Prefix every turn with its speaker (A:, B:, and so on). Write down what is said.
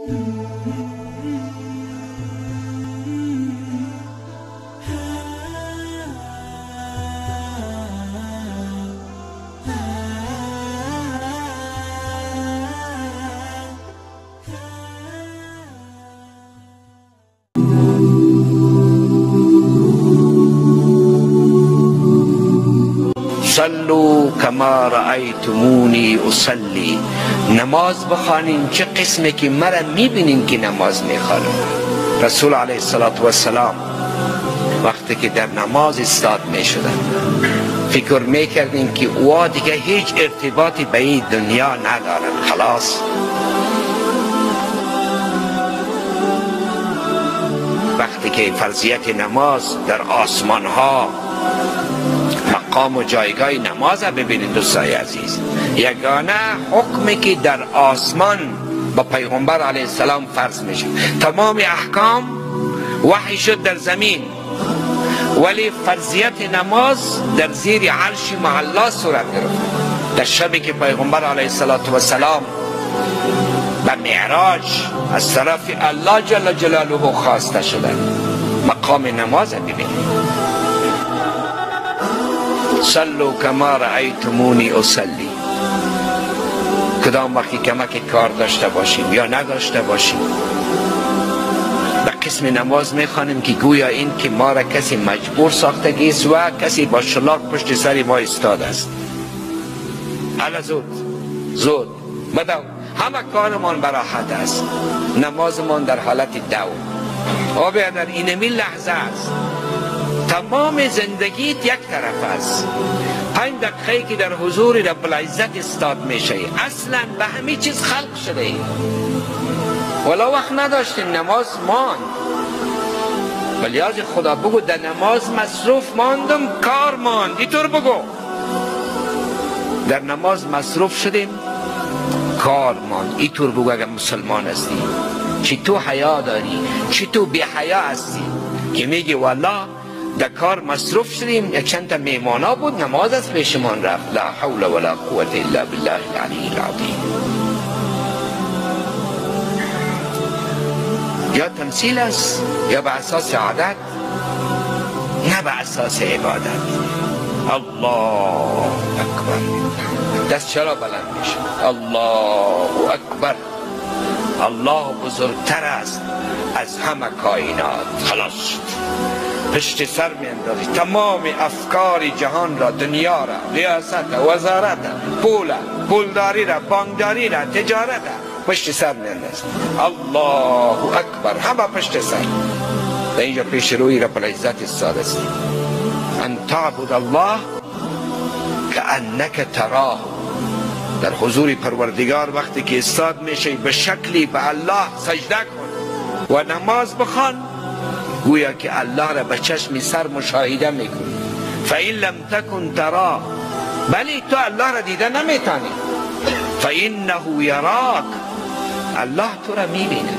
A: صلوا کما رأیتمونی اصلی. نماز بخوانین چه قسمی که مرا میبینین که نماز میخوانم. رسول علیه الصلاة والسلام وقتی که در نماز استاد میشدن، فکر میکردین که او دیگه هیچ ارتباطی به این دنیا ندارن، خلاص. وقتی که فرضیت نماز در آسمان ها، مقام و جایگاه نماز ببینید دوستای عزیز، یگانه حکمی که در آسمان با پیغمبر علیه السلام فرض میشه، تمام احکام وحی شد در زمین، ولی فرضیت نماز در زیر عرش معلا صورت گرفت. در شبی که پیغمبر علیه السلام به معراج از طرف الله جل جلاله خواسته شدن، مقام نماز ببینید. صلوا کما رأیتمونی اصلی. کدام وقتی کمک کار داشته باشیم یا نداشته باشیم، به قسم نماز میخوانیم که گویا این که ما را کسی مجبور ساختگی است و کسی با شلاق پشت سر ما ایستاده است. حالا زود زود بدو، همه کارمان براحت است، نمازمان در حالت دو. آبه در اینمی لحظه است، تمام زندگیت یک طرف است. 5 دقیقه که در حضور رب العزت استاد میشه، اصلا به همه چیز خلق شده ای. ولا وقت نداشتیم، نماز ماند. ولی خدا بگو در نماز مصروف ماندم، کار ماند. اینطور بگو در نماز مصروف شدیم، کار ماند. اینطور بگو اگر مسلمان هستی، چی تو حیا داری، چی تو بی حیا هستی که میگی والله در کار مصروف شدیم، یک چند تا میمانا بود، نماز از پیشمان رفت. لا حول ولا قوت الا بالله العلی العظیم. یا تمثیل است یا به اساس عادت، نه به اساس عبادت. الله اکبر. دست چرا بلند میشه؟ الله اکبر. الله بزرگتر است از همه کائنات. خلاص شد. پشت سر می اندازی تمام افکار جهان را، دنیا را، ریاست، وزارت، پول، پولداری را، بانکداری را، تجارت را، پشت سر می اندازی. الله اکبر، همه پشت سر. در اینجا پیش روی رب العزت ایستاده است. ان تعبد الله کأنک تراه. در حضور پروردگار وقتی که ایستاد میشه، به شکلی به الله سجده کن و نماز بخوان، گویا که الله را به چشم سر مشاهده میکنی. فإن لم تکن تراه، بلی تو الله را دیده نمیتانی، فإنه یراک، الله تو را میبینه.